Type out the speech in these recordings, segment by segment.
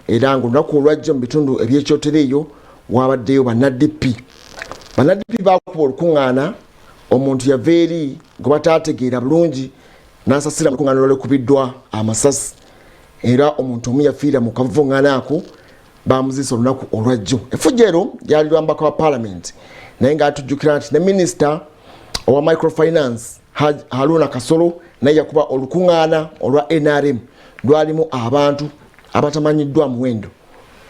Era nga olunaku olwajjo mu bitundu ebyekyotera eyo wabaddeyo banna DP. Banna DP bakuba olukuŋŋaana, omuntu yava eri gwe bataategeera bulungi n'asasira mu lukuŋŋaana olwalikubiddwa amasasi, era omuntu omu yafiira mu kavuvuŋŋaana ako, bamuziisa olunaku olwajjo. Effujjo ero lyali lwa mubaka wa Paalamenti, naye nga atujjukira nti ne minisita owa microfinance Haruna Kasolo naye yakuba olukuŋŋaana olwa NRM, lwalimu abantu abatamanyiddwa muwendo,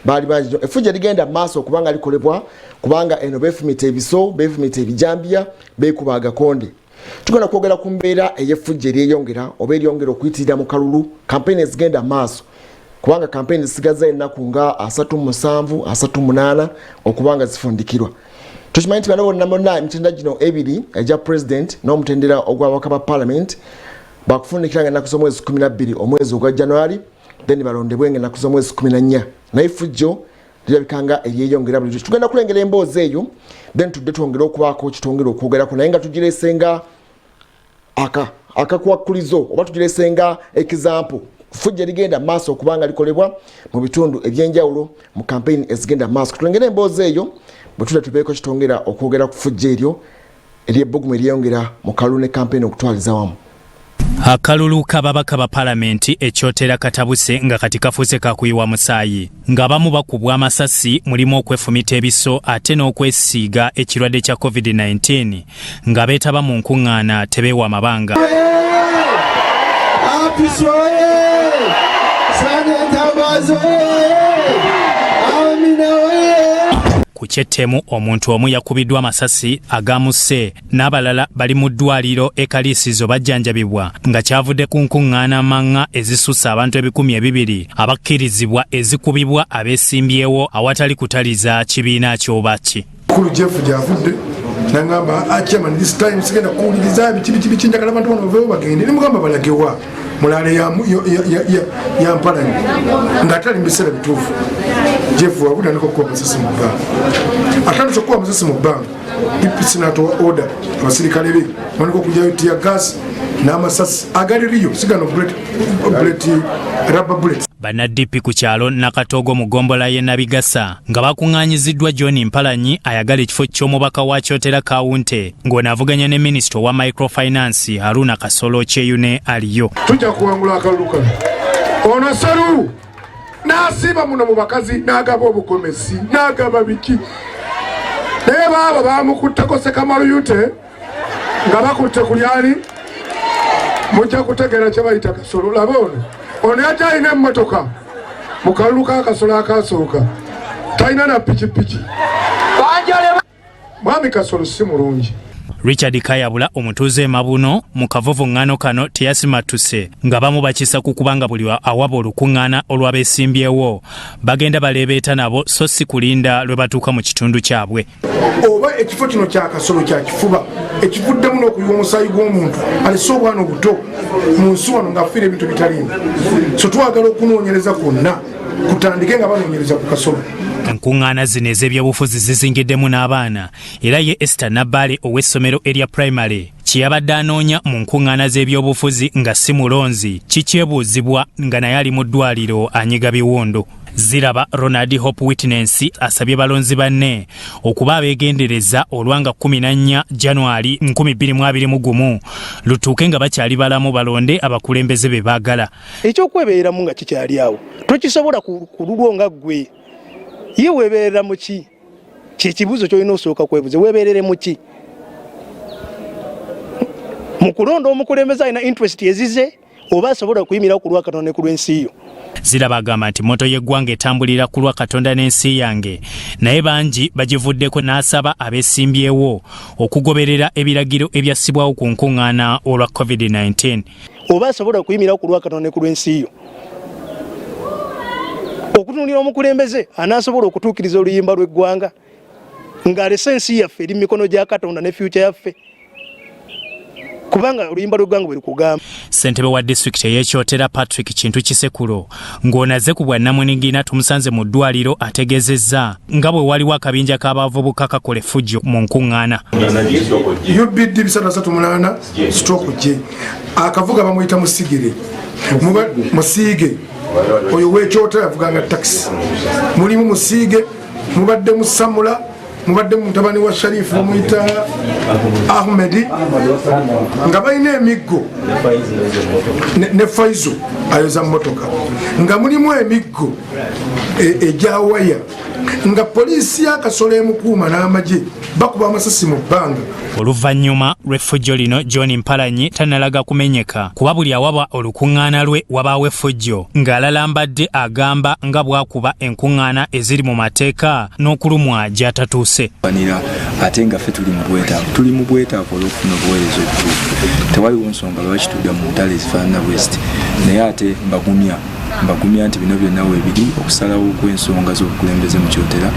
baali bangi nnyo. Effujjo ligenda mu maaso okubanga likolebwa, kubanga eno beefumita ebiso, beefumita ebijambiya, beekuba agakonde. Tugenda kwogera ku mbeera ey'effujjo eryeyongera oba eryongera okuyitirira mu kalulu, kampeyini ezigenda mu maaso, kubanga kampeyini zisigaza ennaku nga 37, 38 okubanga zifundikirwa. Tukimanyi nti bano bonna bonna emitendera gino ebiri, egya president n'omutendera ogw'ababaka ba parliament, bakufundikira nga ennaku z'omwezi 12 omwezi ogwa January, then balondebwe nga ennaku z'omwezi 14. Naye effujjo lirabika nga eryeyongera bulijjo. Tugenda kulengera emboozi eyo, then tudde twongere okubaako kitwongere okwogerako, naye nga tugireese nga aka akakwakulizo oba tugireese nga example fujjo erigenda maaso okubanga likolebwa mu bitundu ebyenjawulo mu kampeyini ezigenda maaso. Tulengere emboozi eyo, bwe tudda tubeeko kitwongera okwogera ku fujjo eryo eryebbugumu eryeyongera mu kalulu ne kampeyini okutwaliza wamu. Akalulu k'ababaka ba palamenti ekyotera katabuse, nga kati kafuuse kakuyiwa musaayi, ng'abamu bakubwa amasasi, mulimu okwefumita ebiso ate n'okwesiiga ekirwadde kya COVID-19, nga beetaba mu nkuŋŋaana tebeewa amabanga. APC oye! Sane oye! Amina oye! Ku kyettemu, omuntu omu yakubiddwa amasasi agamusse, n'abalala bali mu ddwaliro e Kaliisizo bajjanjabibwa, nga kyavudde ku nkuŋŋaana maŋŋa ezisussa abantu 200 abakkirizibwa ezikubibwa abeesimbyewo awatali kutaliza kibiina kyoba ki. Kulu Jeff gyavudde nangamba, "Ah, chairman, this time sigenda kuwuliriza biki biki biki, njagala abantu bano baveewo bagende." Nemugamba, "Balagewa?" Mulale ya Mpalanyi ng'ate ali mu biseera bituufu. Jeff wavudde andika okukuba amasasi mu bbanga, atandise okukuba amasasi mu bbanga. DPC natowa order, abasirikale be bandika okugyayo tear gas n'amasasi agali riyo, sigano bullet, rubber bullet. Banna DP ku kyalo Nakatogo mu gombola y'e Nabigasa nga bakuŋŋaanyiziddwa John Mpalanyi ayagala ekifo ky'omubaka wa Kyotera Kawunte, ng'ono avuganya ne minisita owa microfinance Haruna Kasolo Kyeyune aliyo. Tujja kuwangula akalulu kano. Ono Seru n'asiiba muno mu bakazi, n'agaba obugomesi, n'agaba biki, naye baaba bamukutteko sekamaluyute nga bakutte ku lyali. Mujja kutegeera kye bayita Kasolo. Laba ono, ono yajja alina emmotoka mu kalulu ka Kasolo akasooka, talina na pikipiki. Mwami Kasolo si mulungi. Richard Kayabula, omutuuze e Mabuno mu kavuvuŋŋano kano, teyasimattuse nga bamu bakisa ku kubanga buli awaba olukuŋŋaana olw'abeesimbyewo bagenda baleebeeta nabo, so si kulinda lwe batuuka mu kitundu kyabwe. Oba ekifo kino kya Kasolo kya kifuba ekivuddemu n'okuyiwa omusaayi gw'omuntu alese obwana obuto mu nsi wano ng'afiira ebintu bitaliimu, so twagala okunoonyereza kwonna kutandike nga banoonyereza ku Kasolo. Enkuŋŋaana zino ez'ebyobufuzi zizingiddemu n'abaana, era ye Esther Nabbaale ow'essomero erya primary kye yabadde anoonya mu nkuŋŋaana z'ebyobufuzi nga si mulonzi kikyebuuzibwa, nga naye ali mu ddwaliro anyiga biwundu. Ziraba Ronald Hope Witness asabye balonzi banne okuba abeegendereza olwanga 14 Januari 2021 lutuuke nga bakyali balamu, balonde abakulembeze be baagala. Ekyokwebeereramu nga kikyali awo, tokisobola ku lulwo nga ggwe. Ye weeberera mu ki? Kyekibuuzo kyolina osooka kwebuuza: weeberere mu ki mu kulonda omukulembeze alina interest ezize oba asobola okuyimirirawo ku lwa Katonda ne ku lw'ensi yo? Ziraba agamba nti motto y'eggwanga etambulira ku lwa Katonda n'ensi yange, naye bangi bagivuddeko, n'asaba abeesimbyewo okugoberera ebiragiro ebyassibwawo ku nkuŋŋaana olwa COVID-19. Oba asobola okuyimirirawo ku lwa Katonda ne ku lw'ensi yo, okutunulira omukulembeze anaasobola okutuukiriza oluyimba lw'eggwanga ng'alese ensi yaffe eri mu mikono gya Katonda ne future yaffe, kubanga oluyimba lw'eggwanga bwe lukugamba. Ssentebe wa disitulikiti ey'ekyotera Patrick Kintu Kisekulo, ng'onaze ku bwannamunigina, tumusanze mu ddwaliro, ategeezezza nga bwe waliwo akabinja k'abavubuka kakola effujjo mu nkuŋŋaana. UBD 338 stroke J, akavuga bamuyita Musigire, Musiige. Oyo wekyota yavuganga takisi. Mulimu Musiige, mubadde Musamula, mubadde mutabani wa Sharifu bamuyita Ahmedi, nga balina emiggo ne Faizo ayoza mmotoka, nga mulimu emiggo egya waya, nga poliisi y'akasolo emukuuma n'amagye bakuba amasasi mu bbanga. Oluvannyuma lw'effujjo lino, John Mpalanyi tannalaga kumenyeka kuba buli awaba olukuŋŋaana lwe wabaawo effujjo, ng'alalambadde agamba nga bw'akuba enkuŋŋaana eziri mu mateeka n'okulumwa gy'atatuuse. Banira ate nga ffe tuli mu bwetaavu, tuli mu bwetaavu olw'okufuna obuweereza obutuufu. Tewaliwo nsonga lwaki tudda mu ntalo ezifaanana bweziti, naye ate mbagumya nti bino byonna weebiri okusalawo kw'ensonga z'obukulembeze mu Kyotera.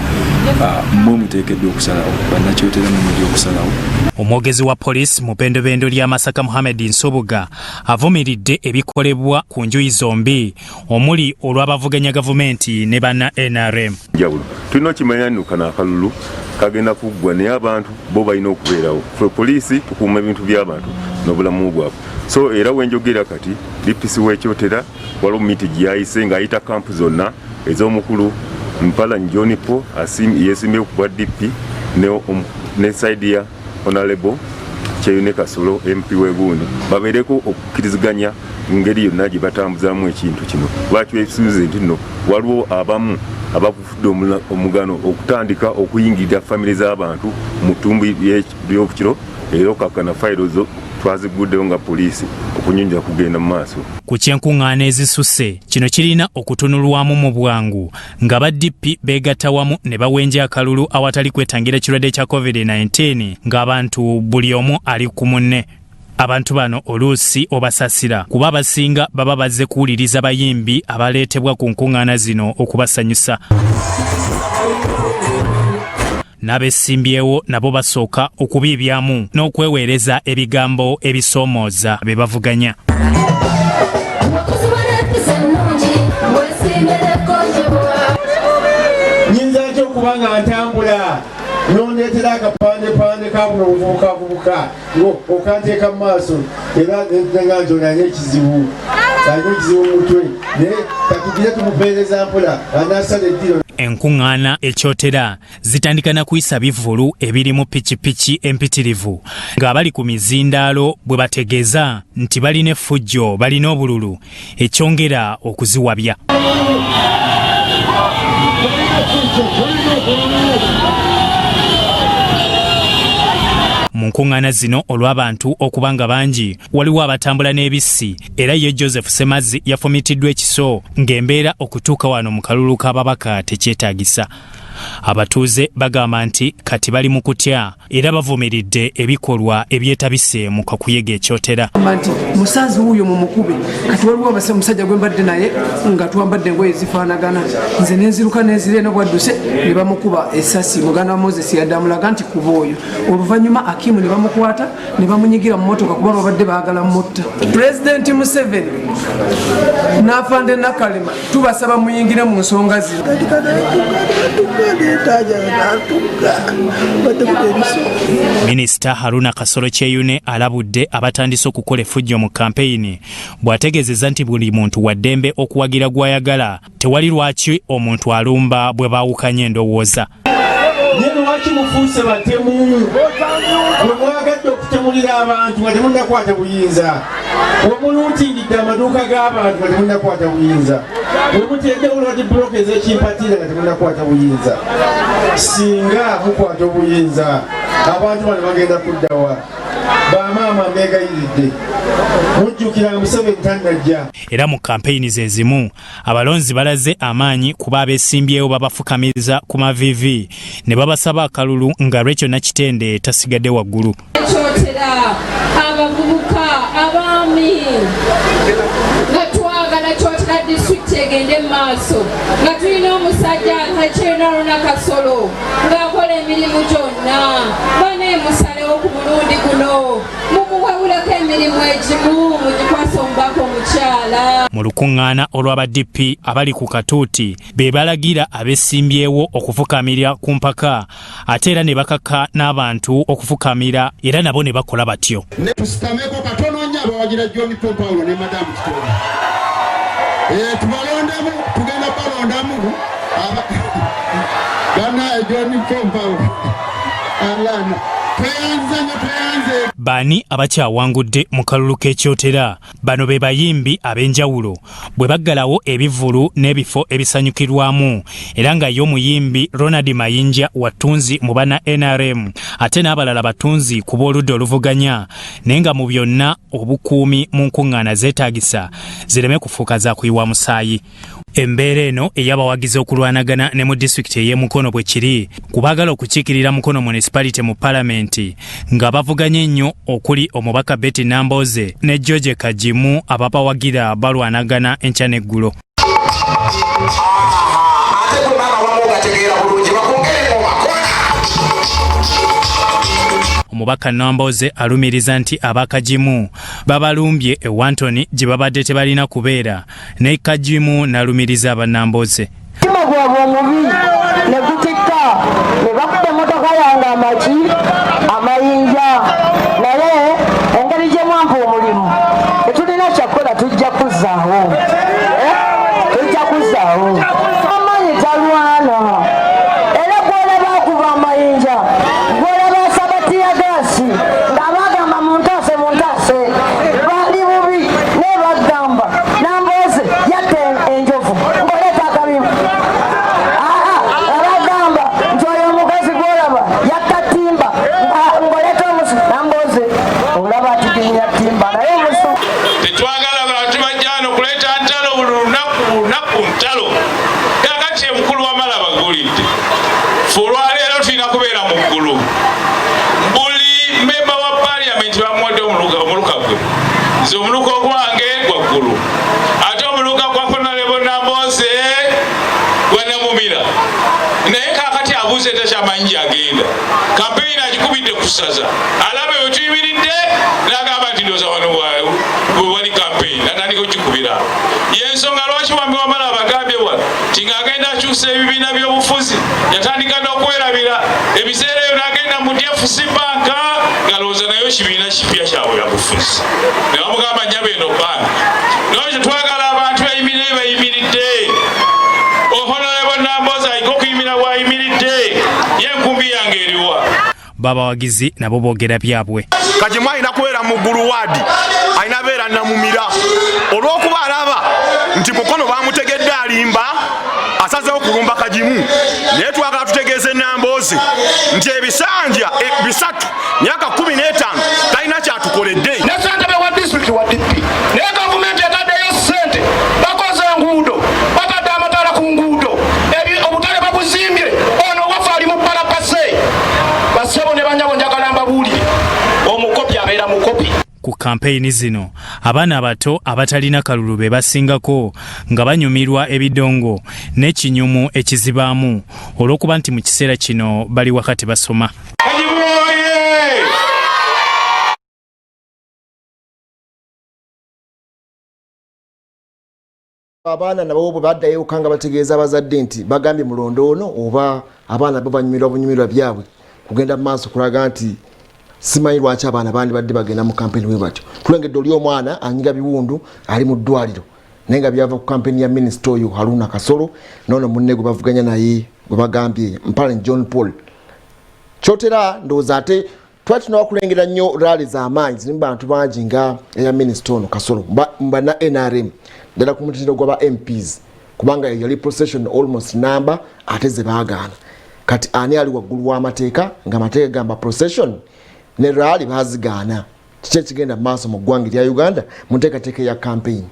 Mmwe muteekeddwa okusalawo, bannakyotera mmwe mujja okusalawo. Omwogezi wa poliisi mu bbendobendo lya Masaka, Muhammed Nsubuga, avumiridde ebikolebwa ku njuyi zombi, omuli olw'abavuganya gavumenti ne banna NRM. Njawulo tulina okimanya nno kano akalulu kagenda kuggwa, naye abantu bo balina okubeerawo. Ffe poliisi tukuuma ebintu by'abantu n'obulamu bwabwe. So era wenjogera kati DPC w'ekyotera waliwo meeting gyayise ng'ayita kampu zonna ez'omukulu Mpalanyi John Paul yesimbyewo ku bwa DP ne side ya Honorable Kyeyune Kasolo MP w'egundi, babeereko okukkiriziganya ngeri yonna gye batambuzaamu ekintu kino. Lwaki wesuubize nti nno waliwo abamu abafudde omugano okutandika okuyingirira famire z'abantu mu ttumbi ly'okukiro, era okakkana fayiro zo twaziguddewo nga poliisi okunyonyola kugenda mu maaso. Ku ky'enkuŋŋaana ezisusse, kino kirina okutunulwamu mu bwangu nga ba DP beegatta wamu ne bawenja akalulu awatali kwetangira kirwadde kya COVID-19, ng'abantu buli omu ali ku munne. Abantu bano oluusi obasasira kuba abasinga baba bazze kuwuliriza bayimbi abaleetebwa ku nkuŋŋaana zino okubasanyusa. N'abesimbyewo nabo basooka okubiibyamu n'okweweereza ebigambo ebisoomooza be bavuganya. Nyinza ntya okuba nga ntambula nondeetera akapandepande ka buno obuvubukavubuka okanteeka mu maaso, era nga nti ono alina ekizibu, alina ekizibu mu mutwe, naye katugire tumupeereza mpola anaasala eddiro. Enkuŋŋaana ekyotera zitandika na kuyisa bivvulu ebirimu pikipiki empitirivu, ng'abali ku mizindaalo bwe bategeeza nti balina effujjo, balina obululu, ekyongera okuziwabya. Mu nkuŋŋaana zino olw'abantu okuba nga bangi, waliwo abatambula n'ebissi, era ye Joseph Semazzi yafumitiddwa ekiso, ng'embeera okutuuka wano mu kalulu k'ababaka tekyetaagisa. Abatuuze bagamba nti kati bali mu kutya era bavumiridde ebikolwa ebyetabise mu kakuyega ekyotera. Nti musazi wuuyo mumukube. Kati waliwo omusajja gwe mbadde naye nga twambadde engoye ezifaanagana, nze nenziruka nenzira eno, bwadduse ne bamukuba esasi. Muganda wa Moses yadde amulaga nti kuba oyo. Oluvannyuma Akimu ne bamukwata ne bamunyigira mu motoka kuba babadde baagala mutta. Pulezidenti Museveni n'afande Nakalema, tubasaba muyingire mu nsonga zino. Minisita Haruna Kasolo Kyeyune alabudde abatandise okukola effujjo mu kampeyini, bw'ategeezezza nti buli muntu wa ddembe okuwagira gw'ayagala, tewali lwaki omuntu alumba bwe baawukanye endowooza. Naye lwaki mufuuse batemu? Bwe mwagadde okutemulira abantu nga temunnakwata buyinza, bwe muluutingidde amaduuka g'abantu nga temunnakwata buyinza, bwe muteddewo lwati buloka ez'ekimpatiira nga temunnakwata buyinza, singa mukwata obuyinza abantu bano bagenda kuddawa? Bamaama, mbeegayiridde, mujjukira Museveni tannajja. Era mu kampeyini ze zimu abalonzi balaze amaanyi kuba abeesimbyewo babafukamiza ku maviivi ne babasaba akalulu, nga Rachel Nakitende tasigadde waggulu. Kyotera abavubuka, abaami, nga twagala Kyotera disitulikiti egende mu maaso, nga tulina omusajja Kyeyune Kasolo ng'akola emirimu gyonna. Baneemusalewo ku mulundi guno, mumuwewuleko emirimu egimu mugikwasa omubaka omukyala. Mu lukuŋŋaana olw'aba DP abali ku katuuti be balagira abesimbyewo okufukamira ku mpaka, ate era ne bakaka n'abantu okufukamira, era nabo ne bakola batyo. Tusitameko katono nnyo abawagira John Paul Paulo ne Madamu Kitone. Eh, tubalondemu, tugenda balondamu bana John Pompawo alana tweyanze nyo tweyanze. Baani abakyawangudde mu kalulu k'ekyotera? Bano be bayimbi ab'enjawulo bwe baggalawo ebivvulu n'ebifo ebisanyukirwamu era nga ye omuyimbi Ronald Mayinja watunzi mu banna NRM ate n'abalala batunzi ku b'oludda oluvuganya naye nga mu byonna obukuumi mu nkuŋŋaana zeetaagisa zireme kufuuka za kuyiwa musaayi. Embeera eno ey'abawagizi okulwanagana ne mu disitulikiti ey'e Mukono bwe kiri ku baagala okukiikirira Mukono Municipality mu palamenti nga bavuganya ennyo okuli omubaka Betty Nambooze ne George Kagimu ababawagira balwanagana enkya n'eggulo. Omubaka Nambooze alumiriza nti aba Kagimu babalumbye e Wantoni gye babadde tebalina kubeera ne Kagimu n'alumiriza aba Nambooze. Omutima gwabwe omubi ne gutikka ne bakuba emmotoka yange amaki amayinja naye engeri gye mwampa omulimu tetulina kyakukola tujja kuzzaawo eh? Tujja kuzzaawo amaanyi talwana era gwolaba akuba amayinja gwolaba asaba tiyagaasi ng'abagamba muntaase muntaase bali bubi naye bagamba Nambooze yatta enjovu ng'oleeta akabibu abagamba nti oyo omukazi gwolaba yatta ttimba ng'oleeta omusu Nambooze olaba atiginya ttimba naye omusu. Tetwagala bantu bajja wano kuleeta ntalo buli lunaku lunaku ntalo. Kakati omukulu wamala bagulidde ffe olwaleero tulina kubeera mu ggulu. Buli memba wa parliament bamuwadde omuluka gwe. Nze omuluka ogwange gwa ggulu, ate omuluka gwa Honorable Nambooze gwa Namumira. Naye kaakati abuuze takyamanyi gy'agenda. Kampeyini agikubidde ku ssaza, alaba we tuyimiridde n'agamba nti ndowooza wano we wali kampeyini, natandika okukikubira. Y'ensonga lwaki Mwami Wamala abagambye wano nti ng'agenda akyusa ebibiina by'obufuzi yatandika n'okwerabira ebiseera ebyo n'agenda mu DFC Bank ng'alowooza nayo kibiina kipya kya byabufuzi ne bamugamba nnyabo eno bank. N'olwekyo twagala abantu bayimirire bayimiridde. Honorable Nambooze alina okuyimira bw'ayimiridde, ye enkumbi yange eriwa? Babawagizi nabo boogera byabwe. Kagimu alina kubeera mu ggulu waadi, alina beera Namumira olw'okuba alaba nti Mukono bamutegedde alimba asazeewo kulumba Kagimu. Naye twagala tutegeeze Nambooze nti ebisanja bisatu myaka 15 talina kyatukoledde. Ne ssentebe wa disitulikiti wa DP naye gavumenti etaddeyo ssente, bakoze enguudo, batadde amataala ku nguudo, obutale babuzimbye, ono owaffe ali mu palapase. Bassebo ne bannyabo njagala mbabuulire, omukopi abeera mukopi. Ku kampeyini zino abaana abato abatalina kalulu be basingako nga banyumirwa ebidongo n'ekinyumu ekizibaamu olw'okuba nti mu kiseera kino bali waka tebasoma. Abaana nabo bwe baddayo ewaka nga bategeeza abazadde nti bagambye mulonde ono oba abaana bo banyumirwa bunyumirwa byabwe kugenda mu maaso kulaga nti simanyi lwaki abaana bandibadde bagenda mu kampeni bwe batyo. Tulengedde oli omwana anyiga biwundu ali mu ddwaliro naye nga byava ku kampeni ya minisita oyo Haruna Kasolo noono munne gwe bavuganya naye gwe bagambye Mpale John Paul. Kyotera ndowooza ate twali tunawa kulengera nnyo rally z'amaanyi zirimu bantu bangi nga eya minisita ono Kasolo mba na NRM ddala ku mutindo gwa ba MPs kubanga eyo yali procession almost number ate ze baagaana. Kati ani ali waggulu w'amateeka nga amateeka gamba procession ne rally bazigaana? Kiki ekigenda mu maaso mu ggwanga erya Uganda mu nteekateeka eya campaign?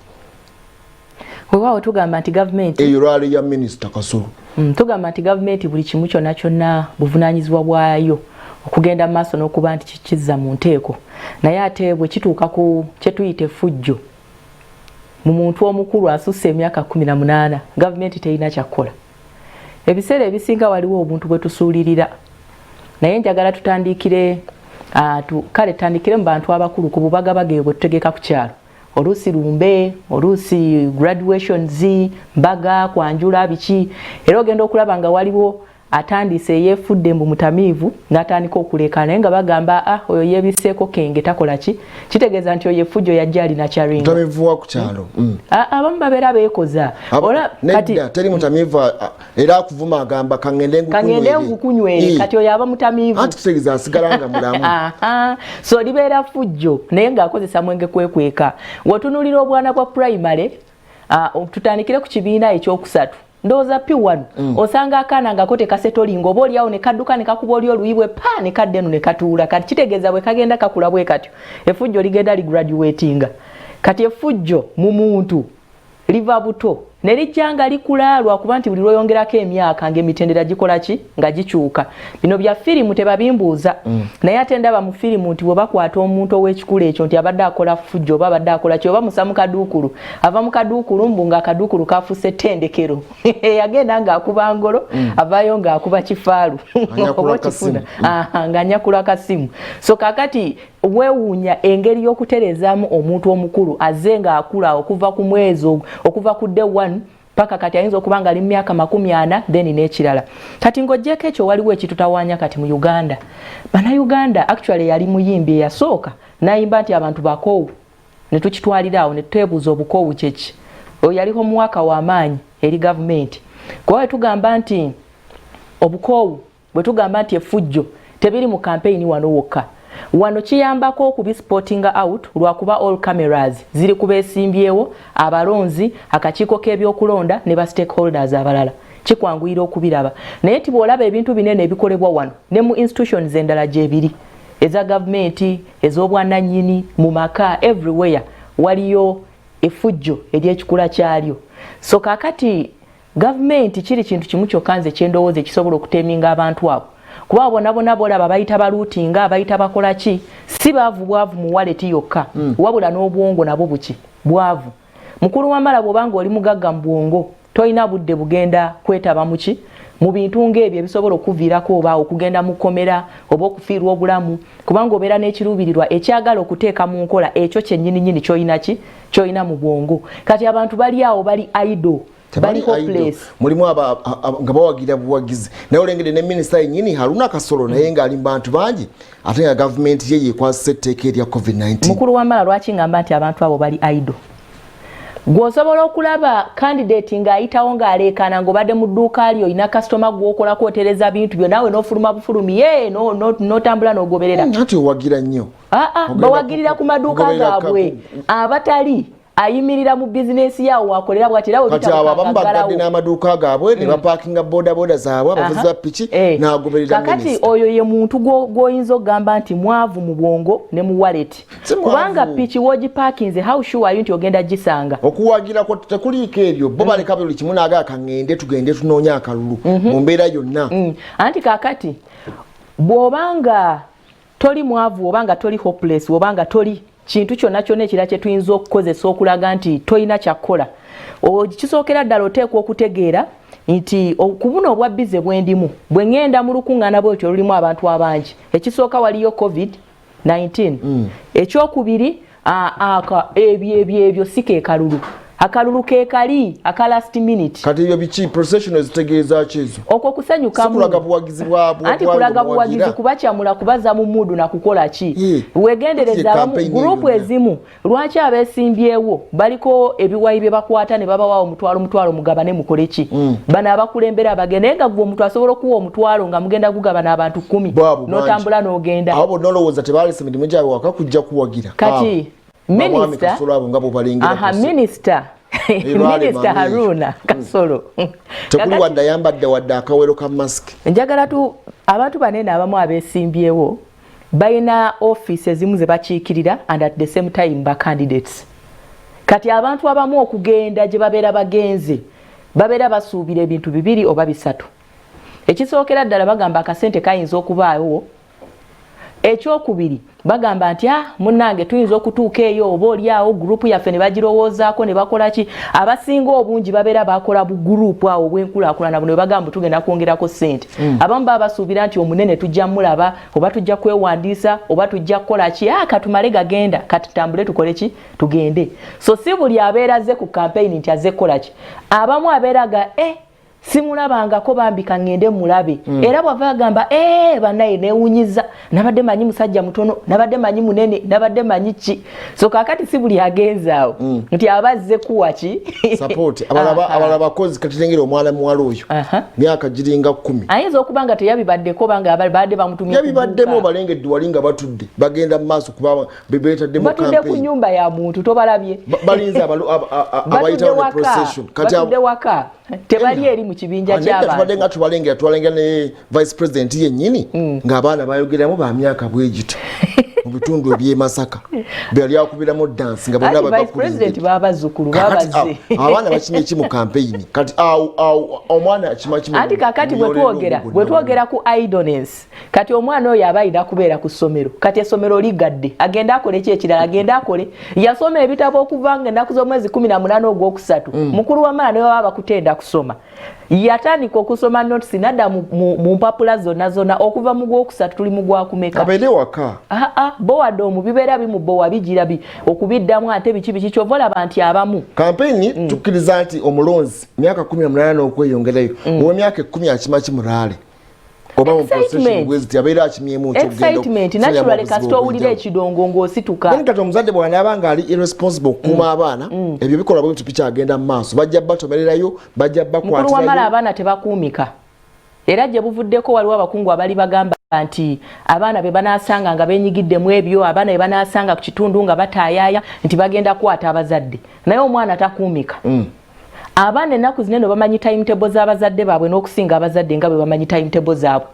Weewaawo tugamba nti gavumenti eyo rally ya minisita Kasolo. Tugamba nti gavumenti buli kimu kyonna kyonna buvunaanyizibwa bwayo okugenda mu maaso n'okuba nti kikizza mu nteeko, naye ate bwe kituuka ku kye tuyita effujjo mu muntu omukulu asusse emyaka 18 gavumenti terina kyakkola. Ebiseera ebisinga waliwo obuntu bwe tusuulirira, naye njagala tutandikire kale tutandikire mu bantu abakulu ku bubagabaga ebyo bwe tutegeka ku kyalo, oluusi lumbe, oluusi graduations, mbaga, kwanjula, biki, era ogenda okulaba nga waliwo Atandise eyeefudde mbu mutamiivu n'atandika okuleekaana, naye nga bagamba, ah, oyo yeebiseeko kenge, takola ki. Kitegeeza nti oyo effujjo yajja alina kyaringa. Mutamiivu wa ku kyalo. Ah, abamu babeera beekoza. Nedda, teri mutamiivu era akuvuma agamba kaŋŋende. Kaŋŋende ngukunywere. Kati oyo aba mutamiivu. Anti kitegeeza asigala nga mulamu. So libeera fujjo naye ng'akozesa mwenge kwekweka. W'otunuulira obwana bwa primary, tutandikire ku kibiina ekyokusatu, ndowooza P1, osanga akaana ngako tekasetolinga, oba oliawo ne kadduka ne kakuba oli oluyi pa ne kadda eno ne katuula. Kati kitegeeza bwe kagenda kakula bwe katyo, effujjo ligenda ligraduatinga. Kati effujjo mu muntu liva buto ne lijja nga likula, lwakuba nti buli lwoyongerako emyaka ng'emitendera gikola ki, nga gikyuka. Bino bya firimu tebabimbuuza, naye ate ndaba mu firimu nti bwe bakwata omuntu ow'ekikula ekyo nti abadde akola fujjo oba abadde akola ki, oba musa mu kaduukulu, ava mu kaduukulu mbu ng'akaduukulu kafuuse ttendekero, yagenda ng'akuba ngolo, avaayo ng'akuba kifaalu oba okifuna ng'anyakula kasimu. So kakati weewuunya engeri y'okutereezaamu omuntu omukulu azze ng'akula okuva ku mwezi, okuva ku day one paka kati ayinza okuba nga ali mu myaka 40. Then n'ekirala, kati ng'oggyeko ekyo, waliwo ekitutawaanya kati mu Uganda. Bannayuganda, actually yali muyimbi eyasooka n'ayimba nti abantu bakoowu, ne tukitwalira awo ne twebuuza obukoowu kyeki. Oyo yaliko muwaka w'amaanyi eri gavumenti, kuba bwe tugamba nti obukoowu, bwe tugamba nti effujjo, tebiri mu kampeyini wano wokka. Wano kiyambako okubispottinga out lwakuba all cameras ziri ku beesimbyewo, abalonzi, akakiiko k'ebyokulonda ne ba stakeholders abalala. Kikwanguyira okubiraba, naye ti bw'olaba ebintu binene ebikolebwa wano, ne mu institutions endala gyebiri, eza gavumenti, ez'obwanannyini, mu maka, everywhere waliyo effujjo ery'ekikula kyalyo. So kaakati gavumenti kiri kintu kimu kyokka nze kyendowooza ekisobola okuteminga abantu abo, kuba bona bona bolaba bayita balootinga, bayita bakola ki, si baavu bwavu mu wallet yokka, wabula n'obwongo nabwo buki bwavu. Mukulu wamala, bw'obanga oli mugagga mu bwongo, tolina budde bugenda kwetaba muki mu bintu ng'ebyo ebisobola okuviirako oba okugenda mu kkomera oba okufiirwa obulamu, kubanga obeera n'ekiruubirirwa ekyagala okuteeka mu nkola ekyo kyennyininyini kyolina ki kyolina mu bwongo. Kati abantu bali awo bali idle, bali hopeless. Mulimu nga bawagira buwagizi, naye olengedde ne minisita yennyini Haruna Kasolo naye ng'ali mu bantu bangi, ate nga gavumenti ye yekwasisa etteeka erya COVID-19. Mukulu wamala, lwaki ngamba nti abantu abo bali idle? Gw'osobola okulaba candidate ng'ayitawo ng'aleekaana, ng'obadde mu dduuka lyo, olina kasitoma gw'okolako, otereza bintu byo, naawe n'ofuluma bufulumi ye n'otambula n'ogoberera. Anti owagira nnyo. Aa, bawagirira ku maduuka gaabwe, abatali ayimirira mu bizinensi yawo wakolera bwati era. Kati abo abamu bagadde n'amaduuka gaabwe ne bapaakinga bodaboda zaabwe, abavuzi ba piki, n'agoberera. Kakati oyo ye muntu gw'oyinza okugamba nti mwavu mu bwongo ne mu wallet, kubanga piki wogipaakinze, how sure are you nti ogenda gisanga? Okuwagirako tekuliiko ebyo, bo baleka buli kimu naagaa kaŋŋende tugende tunoonye akalulu mu mbeera yonna. Anti kakati bw'obanga toli mwavu, oba nga toli hopeless, oba nga toli kintu kyonna kyonna ekira kye tuyinza okukozesa okulaga nti tolina kyakkola, kisookera ddala oteekwa okutegeera nti ku buno obwa busy bwendimu, bwe ŋŋenda mu lukuŋŋaana bwetyo olulimu abantu abangi, ekisooka waliyo COVID-19, ekyokubiri ebyo ebyo ebyo si ke kalulu. Akalulu ke kali aka last minute. Kati ebyo biki? Procession zitegeeza ki ezo? Okwo kusanyukamu. Kulaga buwagizi bwa Anti kulaga buwagizi, kubakyamula, kubaza mu mood na kukola ki. Wegendereza abamu gurupu ezimu, lwaki abeesimbyewo baliko ebiwayi bye bakwata ne babawa omutwalo omutwalo, mugabane mukole ki? Bano abakulembera abagenda, naye nga gwe omuntu asobola okuwa omutwalo nga mugenda gugabana abantu 10, n'otambula n'ogenda. Abo bonna olowooza tebalese mirimu gyabwe waka kujja kuwagira? Kati minisita, minisita Haruna Kasolo. Tekuli wadde ayambadde wadde akawero ka masiki. Njagala tu abantu banene abamu abeesimbyewo balina ofiisi ezimu ze bakiikirira and at the same time ba candidates. Kati abantu abamu okugenda gye babeera bagenze, babeera basuubira ebintu bibiri oba bisatu. Ekisookera ddala, bagamba akasente kayinza okubaawo. Ekyokubiri, bagamba nti, ah, munnange, tuyinza okutuuka eyo oba oli awo gurupu yaffe ne bagirowoozaako ne bakola ki. Abasinga obungi babeera bakola bugurupu awo obwenkulaakulana buno, bagamba tugenda kwongerako ssente. Abamu baba basuubira nti omunene tujja mulaba, oba tujja kwewandiisa, oba tujja kukola ki. Ah, katumale gagenda, katutambule tukole ki, tugende. So si buli abeera azze ku campaign nti azze kukola ki. Abamu abeera ga eh, Simulabangako, bambi kaŋŋende mulabe. Era bwava agamba, "Eh, bannaye, neewunyiza, nabadde manyi musajja mutono, nabadde manyi munene, nabadde manyi ki." So kaakati si buli agenze awo nti aba azze kuwa ki. Support. Abalala bakozi. Kati lengera omwana muwala oyo, myaka giringa 10. Ayinza okuba nga teyabibaddeko, banga babadde bamutumye. Yabibaddemu, obalengedde wali nga batudde, bagenda mu maaso kuba betaddemu. Batudde ku nyumba ya muntu, tobalabye? Balinze abayitawo ne procession. Batudde waka, tebali eri mu kibinja. Ky'abantu nga tubalengera, tubalengera ne vice president yennyini, ng'abaana bayogeramu ba myaka bwe gito mu bitundu eby'e Masaka byali akubiramu dansi nga bonna. Babazukulu. Babaze abaana bakimye ki mu campaign? Kati awo omwana akima kimu. Anti kakati bwe twogera ku idleness, kati omwana oyo aba alina kubeera ku ssomero. Kati essomero ligadde, agende akole ki ekirala? Agende akole, yasoma ebitabo okuva nga ennaku z'omwezi 18 ogwokusatu. Mukulu wamala ne baba bakutenda kusoma, yatandika okusoma notes nadda mu mpapula zonna zonna okuva mu gwokusatu. Tuli mu gwakumeka? Abeere waka. Aa, bowadde omu bibeera bimubowa, bigira bi okubiddamu ate biki biki. Kyova olaba nti abamu Kampeyini, tukkiriza nti omulonzi myaka 18 n'okweyongerayo, ow'emyaka 10 akima kimuraale oba mu procession bweziti abeera akimyemu. Excitement naturally, kasita owulira ekidongo ng'osituka. Kati omuzadde bw'anaaba nga ali irresponsible okukuuma abaana, ebyo bikolwa bwe bikyagenda mu maaso, bajja batomererayo, bajja bakwatirayo. Wamala abaana tebakuumika. Era gye buvuddeko waliwo abakungu abali bagamba nti abaana be banaasanga nga benyigiddemu ebyo, abaana be banaasanga ku kitundu nga bataayaaya, nti bagenda kukwata abazadde. Naye omwana takuumika. Abaana ennaku zinene bamanyi timetable z'abazadde baabwe n'okusinga abazadde nga bwe bamanyi timetable zaabwe.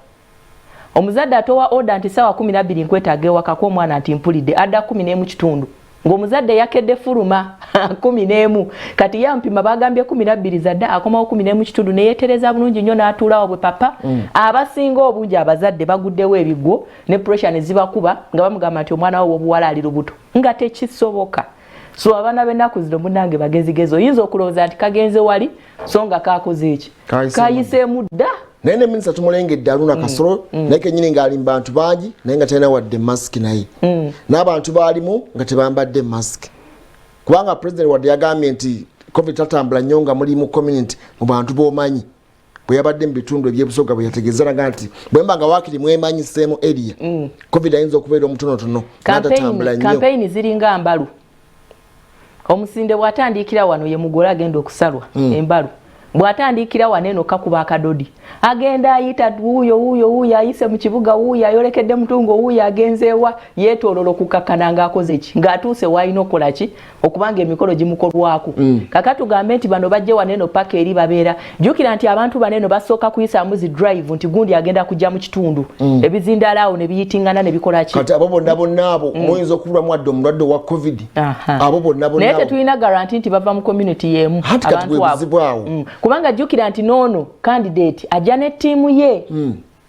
Omuzadde atowa order nti saawa 12 nkwetaaga ewakako, omwana nti mpulidde, adda 11 kitundu ng'omuzadde yakedde fuluma 11. Kati yampima bagambye 12 zadde, akomawo 11 kitundu, neyetereza bulungi nnyo n'atuulawo bwe papa. Abasinga obungi abazadde baguddewo ebigwo ne pressure ne zibakuba nga bamugamba nti omwana we w'obuwala ali lubuto, nga tekisoboka. So abaana b'ennaku zino munange bagezigezi, oyinza okulowooza nti kagenze wali, so nga kakoze eki, kayiseemu dda. Naye ne minisita tumulengedde Haruna Kasolo, naye kenyini ng'ali mu bantu bangi, naye nga talina wadde masiki, naye n'abantu baalimu nga tebambadde masiki, kubanga president wadde yagambye nti COVID tatambula nnyo nga muli mu community, mu bantu b'omanyi. Bwe yabadde mu bitundu ebyebusoga bwe yategeeza naga nti bwemba nga waakiri mwemanyiseemu area, COVID ayinza okubeera omutonotono n'atatambula nnyo. Kampeyini ziringa mbalu. Omusinde bw'atandikira wano, ye mugole agenda okusalwa. Embalu bw'atandikira wano eno, kakuba akadodi, agenda ayita wuuyo wuuyo wuuyo, ayise mu kibuga wuuyo, ayolekedde mutungo wuuyo, agenze ewa, yeetoolola okukakkana ng'akoze ki, ng'atuuse waalina okukola ki, okubanga emikolo gimukolwako. Kaka tugambe nti bano bajje wano eno paka eri babeera. Jjukira nti abantu bano eno basooka kuyisaamu zi drive nti gundi agenda kujja mu kitundu, ebizindaalo awo ne biyitingana ne bikola ki. Kati abo bonna bonna abo, muyinza okubulamu wadde omulwadde owa COVID, abo bonna bonna. Naye tetulina guarantee nti bava mu community y'emu. Anti kati abantu bwe abo. buzibu awo. Kubanga jjukira nti noono candidate ajja ne ttiimu ye,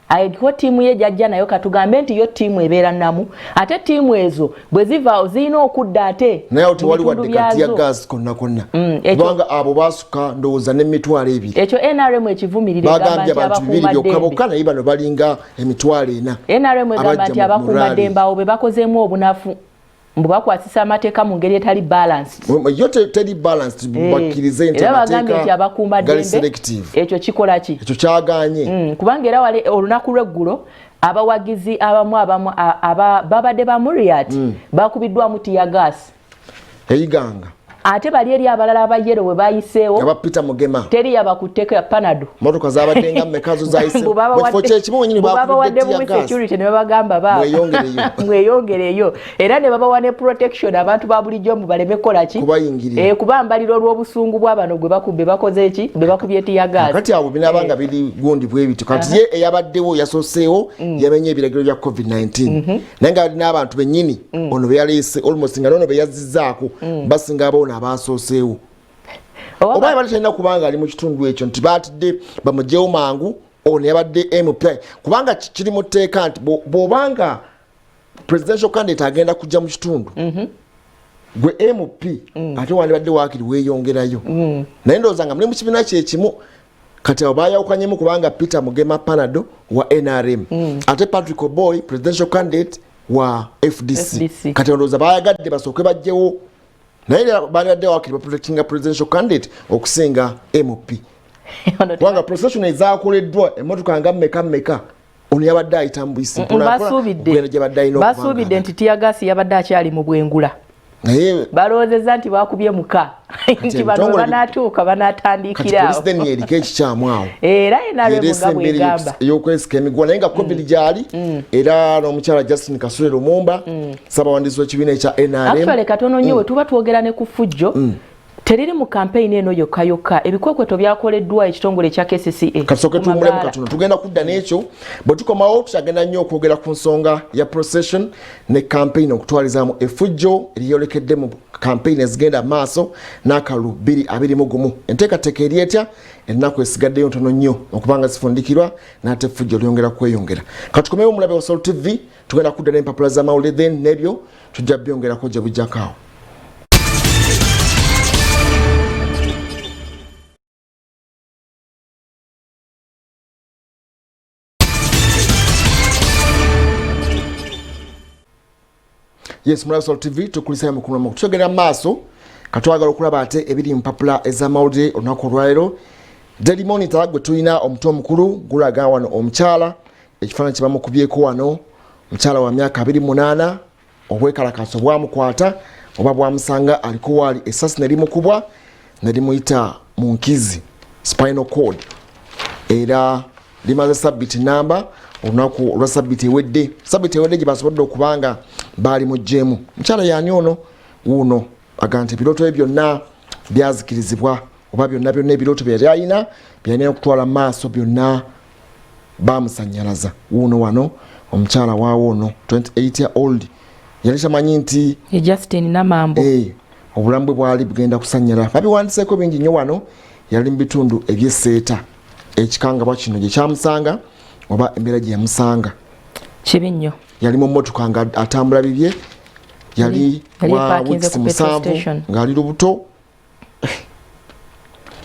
aliko ttiimu ye gyajja nayo. Katugambe nti yo ttiimu ebeera namu, ate ttiimu ezo bwe zivaawo zirina okudda ate Naye awo mu tewali bitundu wadde kati ya byazo. gas konna konna, kubanga abo basuka ndowooza n'emitwalo 2. Ekyo NRM ekivumirira, egamba Bagambye nti abantu 200 byokka abakuumaddembe bokka, naye bano balinga 40,000. NRM egamba Abajja nti mu rally. abakuumaddembe awo be bakozeemu obunafu, mbu bakwasisa amateeka mu ngeri etali balanced. Yo teri balanced, bakkirize nti Era bagambye nti amateeka gali abakuumaddembe selective. Ekyo kikola ki? Ekyo kyaganye. Kubanga era wale olunaku lw'eggulo abawagizi abamu babadde ba Muriat bakubiddwamu tear gas. Eyiganga. Ate bali eri abalala abayero bwe bayiseewo, aba Peter Mugema, teri yabakutteko ya panado. Motoka zabadde nga mmeka zo zayise mu kifo kyekimu wenyini? Babawadde Bakubidde buwi tear gas. Security ne babagamba ba Mweyongereyo. Mweyongereyo, era ne babawa ne protection abantu ba bulijjo mbu baleme kukola ki? Kubayingirira. Eh, kubambalira olw'obusungu bw'abano gwe bakubye, bakoze ki, be bakubye tear gas. Kati awo binaaba nga biri gundi bwe bityo. Kati ye eyabaddewo yasoseewo, yamenye ebiragiro bya COVID-19, naye nga alina abantu bennyini ono be yaleese, almost nga nono be yazizzaako basinga aboona abasooseewo, oba yabadde talina kubanga ali mu kitundu ekyo nti baatidde bamugyewo mangu. Ono yabadde MP, kubanga kiri mu tteeka nti bw'obanga presidential candidate agenda kujja mu kitundu, gwe MP ate wandibadde waakiri weeyongerayo. Naye ndowooza nga muli mu kibiina kyekimu. Kati abo bayawukanyemu, kubanga Peter Mugema Panado wa NRM, ate Patrick Oboi presidential candidate wa FDC. FDC. Kati ndowooza bayagadde basooke bajjewo, naye era bandibadde wakiri baprotectinga presidential candidate okusinga MP. Kubanga procession ezakoleddwa emmotoka nga mmeka mmeka, ono yabadde ayita mubuyisi. Basuubidde nti tiyagasi yabadde akyali mu bwengula, naye balowoozezza nti bakubye muka nti bano banaatuuka banatandikirawo. Then eriko ekikyamu awo. Era NRM nga bwegamba ey'okwesika emiguwa, naye nga COVID gyali. Era n'omukyala Justin Kasule Lumumba, ssabawandiisi w'ekibiina ekya NRM. Actually katono nnyo, we tuba twogera ne ku ffujjo, teriri mu kampeyini eno yokka yokka, ebikwekweto byakoleddwa ekitongole ekya KCCA. Kasooke tuwummulemu katono, tugenda kudda n'ekyo. Bwe tukomawo tukyagenda nnyo okwogera ku nsonga ya procession ne campaign, okutwalizaamu effujjo eryolekedde mu campaign ezigenda maaso n'akalulu 2021. Enteekateeka eri etya? Ennaku esigaddeyo ntono nnyo okubanga zifundikirwa, n'ate effujjo lyongera kweyongera. Katukomewo, omulabe wa Salt TV, tugenda kudda n'empapula z'amawulire, then n'ebyo tujja byongerako gye bujjako awo. Yes, mulabe Salt TV, tukulisayo mukulama kutwogera maaso. Katwagala okulaba ate ebiri mu mpapula ez'amawulire olunaku olwaleero. Daily Monitor gwe tulina, omutwe omukulu gulaga wano omukyala, ekifaananyi kye bamukubyeko wano, omukyala wa myaka 28, obwekalakaso bwamukwata oba bwamusanga aliko waali, essasi ne limukubwa ne limuyita mu nkizi, spinal cord, era limaze sabbiti namba olunaku olwa sabbiti ewedde, sabbiti ewedde gye basobodde okubanga baali mugjeemu. Mukyala yaani ono? Wuuno aga nti ebirooto bye byonna byazikirizibwa, oba byonna byonna ebirooto bye yali alina byalina okutwala mu maaso byonna bamusanyalaza. Wuuno wano omukyala waawo ono, 28 year old, yali tamanyi nti Justin Namambo. Eh, obulamu bwe bwali bugenda kusanyala. Babiwandiseeko bingi nnyo wano. Yali mu bitundu eby'Eseeta, ekikangabwa kino gye kyamusanga oba embeera gye yamusanga. Kibi nnyo. Yali mu mmotoka nga atambula bibye, yali wa weeks 7 ng'ali lubuto,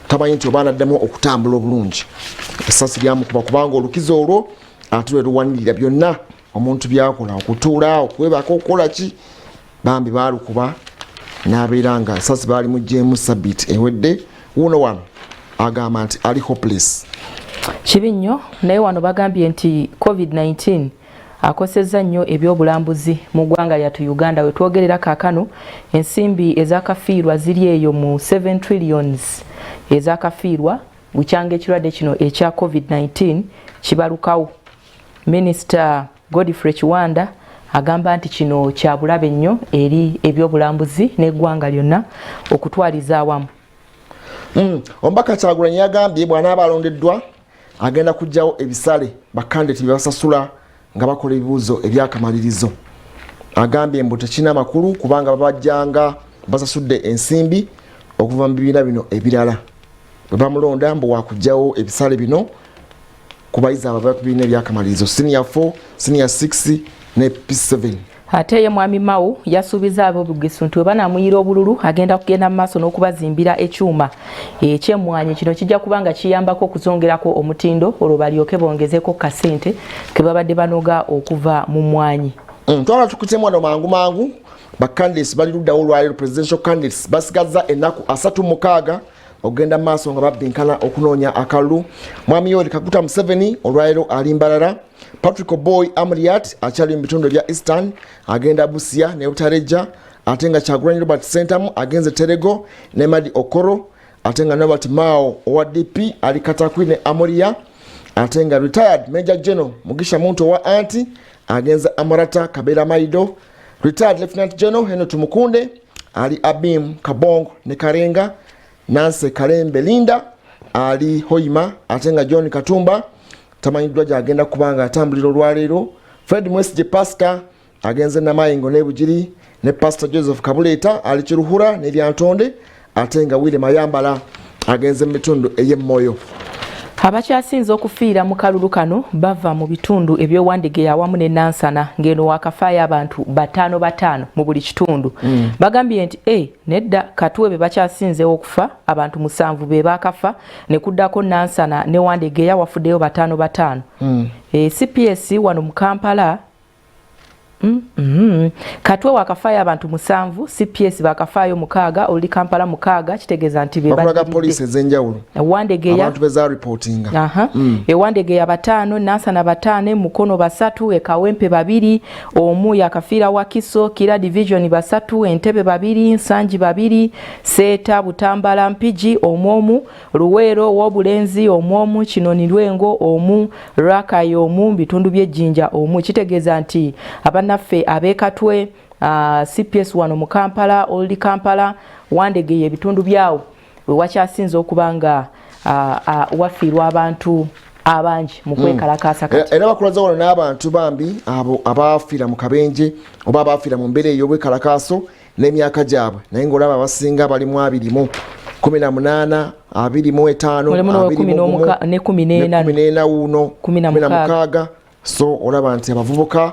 tamanyi nti oba anaddamu okutambula obulungi. Essasi lyamukuba kubanga olukizo olwo ate lwe luwanirira byonna omuntu byakola, okutuula, okwebaka, okukola ki. Bambi baalukuba n'abeera nga esasi baali mugjeemu sabiti ewedde. Wuuno wano agamba nti ali hopeless. Kibi nnyo. Naye wano bagambye nti COVID-19 akosezza nnyo ebyobulambuzi mu ggwanga lyattu Uganda. We twogerera kaakano, ensimbi ezakafiirwa ziri eyo mu 7 trillions ezakafiirwa bukyanga ekirwadde kino ekya COVID-19 kibalukawo. Minisita Godfrey Kiwanda agamba nti kino kya bulabe nnyo eri ebyobulambuzi n'eggwanga lyonna okutwaliza awamu. Omubaka Kyagulanyi yagambye bw'anaaba alondeddwa agenda kuggyawo ebisale bakandidati bye basasula nga bakola ebibuuzo ebyakamalirizo. Agambye mbu tekirina makulu kubanga babajjanga basasudde ensimbi okuva mu bibiina bino ebirala. Bwe bamulonda mbu wakuggyawo ebisale bino ku bayizi abava ku bibiina ebyakamalirizo, senior 4, senior 6 ne P7. Ate ye Mwami Mao yasuubiza ab'Obugisu nti bwe banaamuyira obululu agenda kugenda mu maaso n'okubazimbira ekyuma eky'emmwanyi. Kino kijja kuba nga kiyambako okuzongerako omutindo, olwo balyoke bongezeko kasente ke babadde banoga okuva mu mmwanyi. Twala tukutemu wano mangu mangu. Ba candidates bali luddawo olwaleero? Presidential candidates basigazza ennaku 36 okugenda mu maaso nga babbinkana okunoonya akalulu. Mwami Yoweri Kaguta Museveni olwaleero ali Mbarara. Patrick Oboi Amuriat akyali mu bitundu ebya Eastern, agenda Busia ne Butaleja, ate nga Kyagulanyi Robert Sentamu agenze Terego ne Madi Okoro, ate nga Norbert Mao owa DP ali Katakwi ne Amoria, ate nga retired Major General Mugisha Muntu owa Anti agenze Amorata Kabera Maido. Retired Lieutenant General Henry Tumukunde ali Abim Kabong ne Karenga. Nancy Kalembe Linda ali Hoima, ate nga John Katumba tamanyiddwa gyagenda kubanga atambulira olwaleero. Fred Mwesigye Pastor agenze Namayingo ne Bugiri, ne Pastor Joseph Kabuleeta ali Kiruhura ne Lyantonde, ate nga Wile Mayambala agenze mu bitundu ey'Emmoyo. Abakyasinze okufiira mu kalulu kano bava mu bitundu eby'Owandegeya awamu ne Nansana, ng'eno wakafaayo abantu bataano bataano mu buli kitundu. Bagambye nti e nedda, Katwe be bakyasinze okufa, abantu 7 be baakafa, ne kuddako Nansana ne Wandegeya wafuddeyo bataano bataano. CPS wano mu Kampala. Mm -hmm. Katwe wakafaayo abantu musanvu, CPS bakafaayo mukaaga, oli Kampala mukaaga, kitegeeza nti be bakulaga poliisi ez'enjawulo. Wandegeya abantu be za reportinga. Aha. Ewandegeya bataano, Nansana bataano, Mukono basatu, e Kawempe babiri, omu yakafiira Wakiso, Kira division basatu, Entebbe babiri, Nsangi babiri, Seeta, Butambala, Mpigi omu omu, Luweero Wobulenzi omu omu, Kinoni Lwengo omu, Rakai omu, bitundu by'e Jinja omu. Kitegeeza nti abannaffe ab'e Katwe, CPS wano mu Kampala, Old Kampala, Wandegeya ebitundu byawo we wakyasinze okuba nga wafiirwa abantu abangi mu kwekalakaasa kati. Era bakulaza wano n'abantu bambi abo abaafiira mu kabenje oba abaafiira mu mbeera ey'obwekalakaaso n'emyaka gyabwe, naye ng'olaba abasinga bali mu abiri mu kumi na munaana, abiri mu etaano, abiri mu gumu, ne kumi n'ena, ne kumi n'ena wuuno, kumi na mukaaga. So olaba nti abavubuka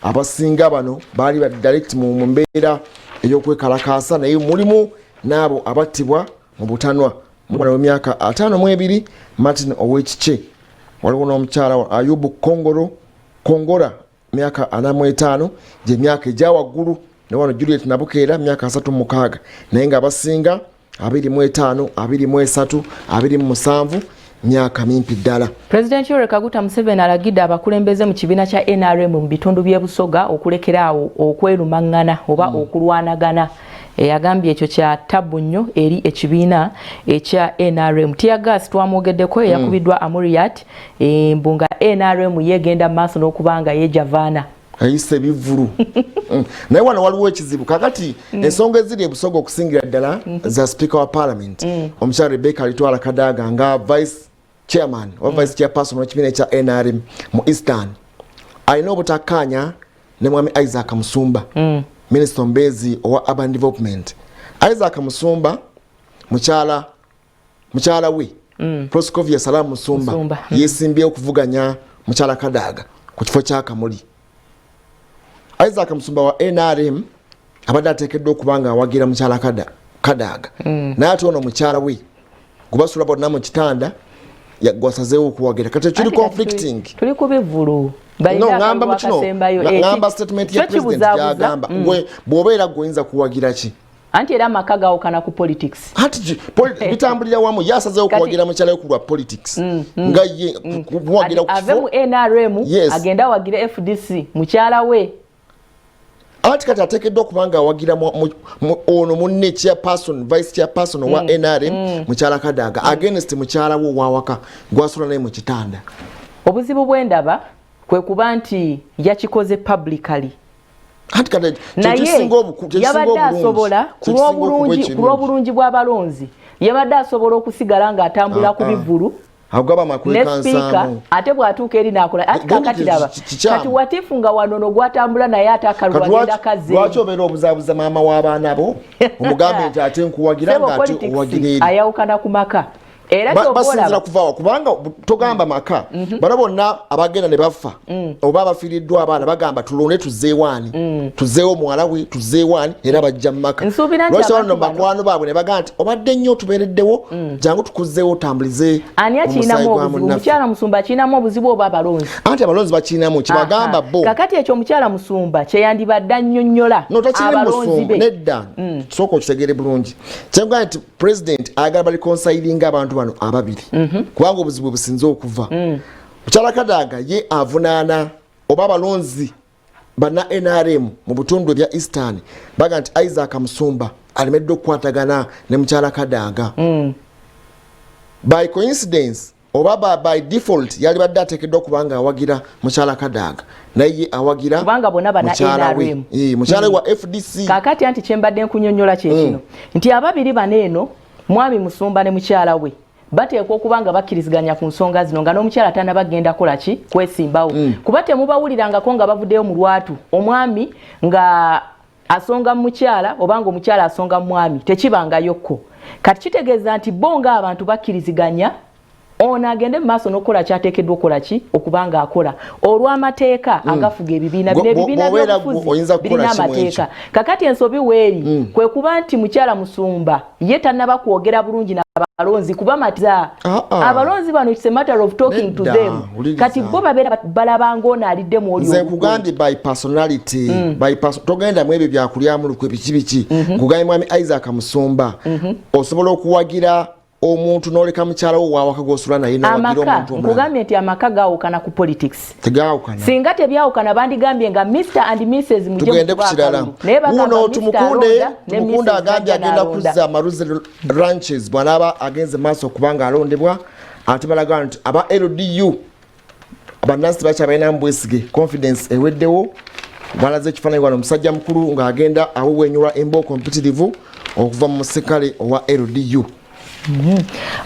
abasinga bano baali ba direct mu mbeera ey'okwekalakaasa, naye mulimu n'abo abattibwa mu butanwa. Mwana w'emyaka 52 Martin Owekikye, waliwo n'omukyala Ayubu Kongoro Kongora myaka 45, gyemyaka egya waggulu, ne wano Juliet Nabukeera myaka 36, naye nga abasinga 25, 23, 27, myaka mimpi ddala. Pulezidenti Yoweri Kaguta Museveni alagidde abakulembeze mu kibiina kya NRM mu bitundu by'e Busoga okulekeraawo okwerumaŋŋana oba okulwanagana. Yagambye ekyo kya tabbu nnyo eri ekibiina ekya NRM. Tear gas twamwogeddeko eyakubiddwa Amuriat, mbu nga NRM yegenda mu maaso n'okuba nga yejavaana ayisa ebivvulu. Naye wano waliwo ekizibu kakati. Ensonga eziri ebusoga okusingira ddala za speaker wa parliament, omukyala Rebecca Alitwala Kadaga, nga vice chairman oba vice chairperson w'ekibiina ekya NRM mu Eastern, alina obutakkaanya ne mwami Isaac Musumba, minisita omubeezi owa urban development. Isaac Musumba, mukyala we Proscovia Salamu Musumba, Musumba. Yesimbye okuvuganya mukyala Kadaga ku kifo kya Kamuli. Isaac Musumba wa NRM abadde ateekeddwa okuba nga awagira mukyala Kadaga, naye ate ono mukyala we gubasula bonna mu kitanda gwasazeewo okuwagira. Kati ekiri conflicting. Tuli ku bivvulu. No, ngamba mu kino, ngamba statement ya president gyagamba, gwe bw'obeera gwe oyinza kuwagira ki? Anti era amaka gawukana ku politics. Anti bitambulira wamu. Ye asazeewo kuwagira mukyala we ku lwa politics, nga ye kumuwagira ku ave mu kifo. NRM, agende awagire FDC mukyala we. Anti kati ateekeddwa okuba nga awagira ono munne chairperson, vice chairperson owa NRM, mukyala Kadaga, against mukyala we owawaka gwasula naye mu kitanda. Obuzibu bwendaba kwe kuba nti yakikoze publicly. Anti kati naye kyekisinga kyekisinga yabadde obulungi. Asobola ku Kyekisinga okuba lw'obulungi ku ekirungi. lw'obulungi bw'abalonzi yabadde asobola okusigala ng'atambula ku bivvulu agaba ne speaker, makwekansamu. Ate bw'atuuka eri n'akola ati Gundi kakati laba kikyamu. Kati watifu nga wanono gwatambula naye ate akalulu Kati agenda kazze. Lwaki obeera obuzaabuza maama w'abaana bo, omugambe nti ate nkuwagira, Sebo, nga ate politics owagira eri? Ayawukana ku maka era ky'oba Basinzira olaba kuvawa? Kubanga togamba maka bano bonna abagenda ne bafa oba abafiiriddwa abaana bagamba tulonde tuzeewo ani, tuzeewo muwala we, tuzeewo ani, era bajja mu maka. Nsuubira nti Lwaki abantu bano bano- bakwano baabwe ne bagamba nti obadde nnyo otubeereddewo, jangu tukuzzeewo otambulize Ani omusaayi akirinamu gwa obuzibu? munnaffe. Mukyala Musumba akirinamu obuzibu oba abalonzi? Anti abalonzi bakirinamu kibagamba bo. Kakati ekyo omukyala Musumba kyeyandibadde annyonnyola No, takiri abalonzi Musumba be. Nedda, sooka okitegeere bulungi. Kyengamba nti president ayagala bareconcilinga abantu bano ababiri, kubanga obuzibu businze okuva mukyala Kadaga ye avunaana oba abalonzi banna NRM mu butundu ebya Eastern baga nti Isaac Musumba alemeddwa okukwatagana ne mukyala Kadaga. By coincidence oba by default yalibadde ateekeddwa okuba nga awagira mukyala Kadaga, naye ye awagira kubanga bonna bana mukyala we. NRM. Mukyala we wa FDC. Kakati anti kyembadde nkunyonnyola kye kino nti ababiri bano eno, mwami Musumba ne mukyala we, bateekwa okuba nga bakkiriziganya ku nsonga zino nga n'omukyala tanabagenda kola ki, kwesimbawo, kuba temubawulirangako nga bavuddeyo mu lwatu, omwami nga asonga mu mukyala oba nga omukyala asonga mu mwami, tekibangayokko. Kati kitegeeza nti bo ng'abantu bakkiriziganya ono agende mu maaso n'okukola kyateekeddwa okukola ki, okuba nga akola olw'amateeka agafuga ebibiina bino. Ebibiina Bw'obeera by'obufuzi oyinza kukola birina ki mu amateeka. Kakati ensobi weeri kwe kuba nti mukyala Musumba ye tannaba kwogera bulungi na Balonzi kubamatiza abalonzi bano, it's a matter of talking to Nedda, them. Wuliriza. Kati bo babeera balabanga ono aliddemu oli Nze olukwe. nkugambye by personality, by togenda mu ebyo byakulyamu lukwe, biki biki. Nkugambye mwami Isaac Musumba, osobola okuwagira omuntu n'oleka mukyala wo wawaka gwosula naye nowagira Amaka omuntu omulala. Nkugambye nti amaka gaawukana ku politics. Tegawukana. Singa tebyawukana, bandigambye nga Mr and Mrs mujje Tugende ku mukube kirala. akalulu. Naye bagamba Wuno Mr. Tumukunde. Alonda ne Tumukunde Mrs. agambye najja agenda n'alonda. kuzza Amaruzi ranches bw'anaaba agenze maaso okubanga alondebwa. Ate balaga nti aba LDU bannansi bakyabalinamu bwesige, confidence eweddewo. Balaze ekifaananyi wano, omusajja mukulu ng'agenda awewenyulwa embooko mpitirivu okuva mu musikale owa LDU.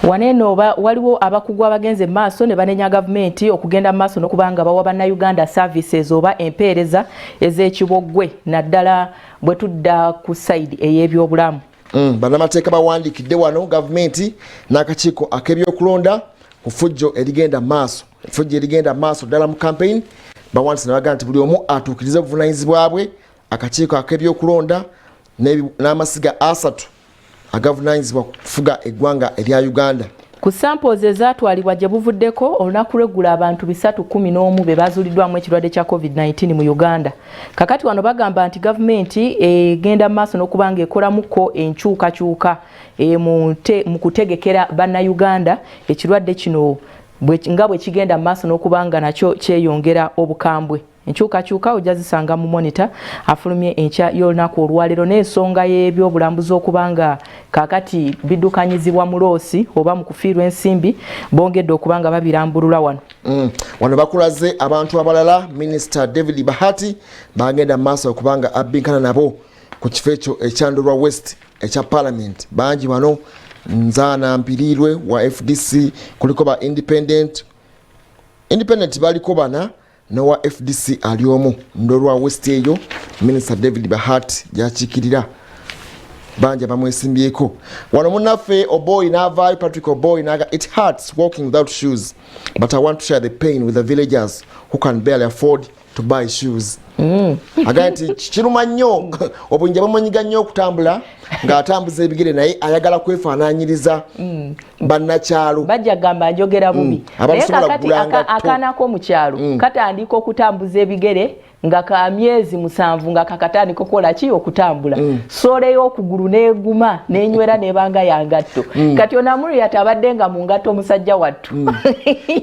Waneeno waliwo abakugu abagenze mu maaso ne banenya gavumenti okugenda mu maaso n'okuba nga bawa bannayuganda services oba empeereza ez'ekiboggwe, naddala bwe tudda ku side ey'ebyobulamu. Bannamateeka bawandiikidde wano gavumenti n'akakiiko ak'ebyokulonda ku fujjo erigenda maaso, efujjo erigenda maaso ddala mu campaign. Bawandiise ne bagamba nti buli omu atuukirize obuvunanyizibwa bwe, akakiiko ak'ebyokulonda n'amasiga 3 agavunanyizibwa ku kufuga eggwanga erya Uganda. Ku samples ezaatwalibwa gye buvuddeko olunaku lw'eggulo, abantu 311 be bazuuliddwamu ekirwadde kya COVID-19 mu Uganda. Kakati wano bagamba nti gavumenti egenda mu maaso n'okuba nga ekolamuko enkyukakyuka mu kutegekera bannayuganda ekirwadde kino nga bwe kigenda mu maaso n'okuba nga nakyo kyeyongera obukambwe. Enkyukakyuka ojja zisanga mu Monitor afulumye enkya y'olunaku olwaleero. N'ensonga y'ebyobulambuzi okuba nga kaakati biddukanyizibwa mu loss oba mu kufiirwa ensimbi, bongedde okuba nga babirambulula wano. Wano bakulaze abantu abalala Minisita David Bahati bagenda mu maaso okubanga abbinkana nabo ku kifo ekyo ekya Ndorwa West ekya Parliament. Bangi wano, Nzaana Mpirirwe wa FDC, kuliko ba independent, independent baliko bana, nowa FDC ali omu. Ndorwa West eyo Minisita David Bahati gyakiikirira, bangi abamwesimbyeko wano. Munnaffe Oboi n'avaayo, Patrick Oboi, naga, "It hurts walking without shoes, but I want to share the pain with the villagers who can barely afford to buy shoes." Agambye nti kiruma nnyo, obuyinja bumunyiga nnyo okutambula ng'atambuza ebigere, naye ayagala kwefaananyiriza bannakyalo. Bajja gamba njogera bubi. Naye Abatasobola kakati kugula ngatto. Akaana k'omukyalo katandika okutambuza ebigere nga ka myezi 7, nga kakatandika okukola ki? Okutambula. Sole y'okugulu n'eguma n'enywera n'ebanga ya ngatto. Kati onamuriat abadde nga mu ngatto, omusajja wattu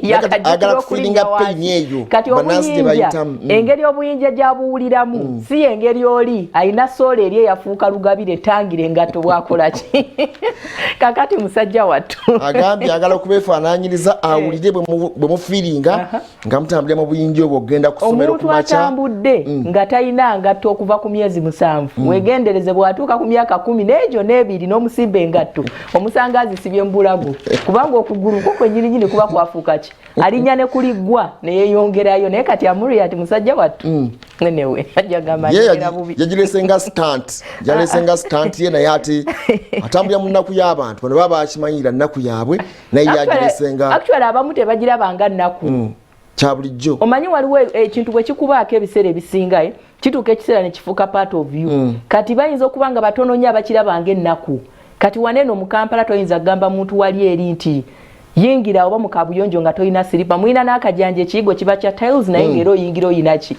yakajjukira Ayagala okulinnya kufiiringa pain wansi. eyo Kati bannansi gye obuyinja, bayitamu. Engeri obuyinja gyabuwuliramu si engeri oli alina sole eri eyafuuka lugabire etangira engatto bwakola ki. Kakati musajja wattu Agambye agala okubeefaananyiriza, awulire bwe mufiiringa nga mutambulira mu buyinja obwo okugenda ku ssomero Omuntu ku makya. atambudde nga talina ngatto okuva ku myezi 7, wegendereze bw'atuuka ku myaka 10 n'egyo n'ebiri n'omusimba engatto, omusanga azisibye mu bulago, kubanga okugulu kwo kwennyininyini kuba kwafuuka ki, alinnya ne kuliggwa neyeyongerayo. Naye kati Amuriat musajja wattu nenewe ajja gamba Ye njogera bubi. Yagirese nga stunt, yalese nga stunt ye, naye ate atambulira mu nnaku y'abantu. Bano baba bakimanyira nnaku yaabwe, naye yagirese nga Actually abamu tebagirabanga nnaku. Kya bulijjo. Omanyi waliwo ekintu bwe kikubaako ebiseera ebisinga, kituuka ekiseera ne kifuuka part of you. Kati bayinza okuba nga batono nnyo abakirabanga ennaku. Kati waneeno mu Kampala toyinza kugamba muntu wali eri nti yingira oba mu kabuyonjo nga tolina siripa, mulina n'akajanja, ekiyigo kiba kya tiles, naye ngaera oyingira oyinaki?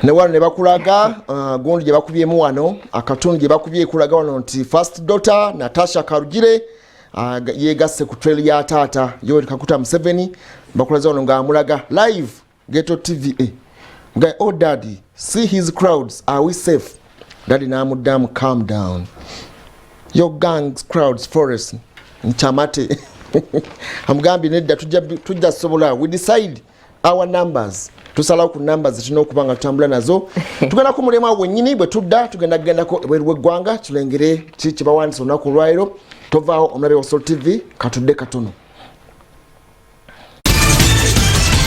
Ne wano ne bakulaga gundi gye bakubyemu wano, akatundu gye bakubye ekulaga wano nti first daughter Natasha Karugire yegasse ku trail ya taata Yoweri Kaguta Museveni. Bakulaze wano ng'amulaga live Ghetto TV, nga, "Oh daddy, see his crowds, are we safe?" Daddy n'amuddamu, "Calm down, your gangs, crowds, forest nchamate." Amugambye nedda, tujja sobola, we decide our numbers, tusalawo ku numbers zetulina okuba nga tutambula nazo. Tugenda ku mulimu awo wennyini. Bwe tudda tugenda kugendako ebweru w'eggwanga, tulengere ki kyebawandiisa olunaku olwaleero. Tovaawo, omulabe wa Salt TV, katudde katono.